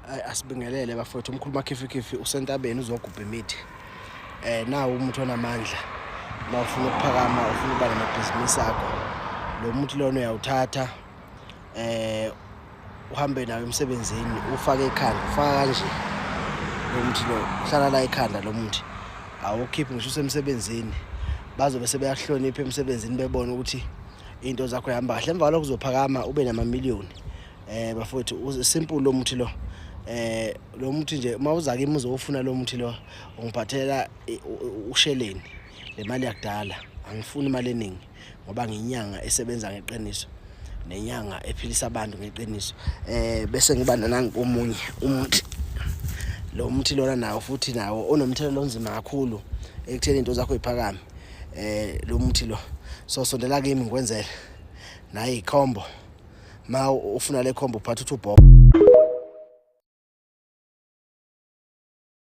Ay asibingelele bafowethu, umkhulu Makhifikhifi usentabeni uzogubha imithi. Nawu umuthi onamandla. Uma ufuna ukuphakama, ufuna ukuba namabhizinisi akho. Lo muthi lona uyawuthatha uhambe nawo emsebenzini, ufake ekhanda, ufaka kanje. Lo muthi lo uhlala la ekhanda lo muthi. Awukhiphi ngisho usemsebenzini. Bazobe sebeyakuhlonipha emsebenzini bebona ukuthi into zakho ihamba kahle. Emva kwalokho uzophakama ube namamiliyoni. Bafowethu, simple lo muthi lo. Lo muthi nje uma uza kimi uzowufuna lo muthi lo, ungiphathela usheleni le mali yakudala. Angifuni imali eningi ngoba ngiyinyanga esebenza ngeqiniso nenyanga ephilisa abantu ngeqiniso. Bese ngiba nanangu omunye umuthi. Lo muthi lona nawo futhi nawo onomthelela onzima kakhulu ekutheni into zakho iphakame. Lo muthi lo, so sondela kimi ngikwenzele nayi ikhombo. Ma ufuna le khombo uphatha uthi ubhobo.